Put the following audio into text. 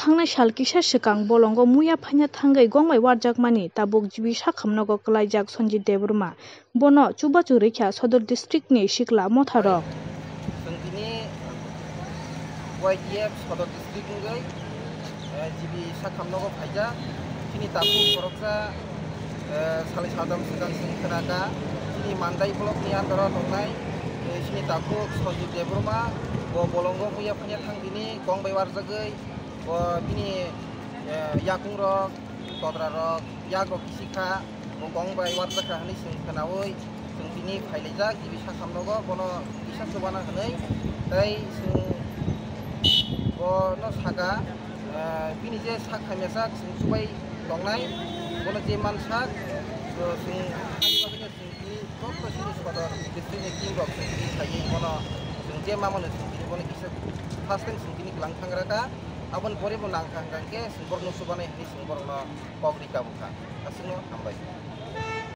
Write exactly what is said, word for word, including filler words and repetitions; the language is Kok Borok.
Thangnai sal kisa swkang bolongo muya phaina thangwi gong bai warjakmani tabuk G B sakhamnogo kwlaijak Sanjit Debbarma. Bono chubachu rwikha Sodor district ni sikla motharok. Chwng tini Y T F Sodor district wngwi, eh, G B sakhamnogo phaijak. Chini takhuk khoroksa, eh, salai sadam swkang chwng khnakha. Chini Mandai block ni under o tongnai, eh, chini takhuk Sanjit Debbarma, bo bolongo muya phaina thang tini gong bai warjagwi, bo bini, eh, yakungrok, todrarok, yakrok kisikha, bo gong bai warjakha hwnwi chwng khnaui chwng tini phailaijak, G B sakhamnogo bono kisa chubana hwnwi, tei chwng bono saka, eh, bini je sak hamya sak chwng chubai tongnai, bono je mansak, chwng, chwng tini joto chini Sodor district ni team rok chwng tini phaiwi bono chwng je mamano chwng tini bono kisa first time chwng tini kwlang thangraka, aboni pore bo nangkha hwnkha khe chwng borokno chubanai hwnwi chwng borokno kok rika bwkha. Aswkno hambai.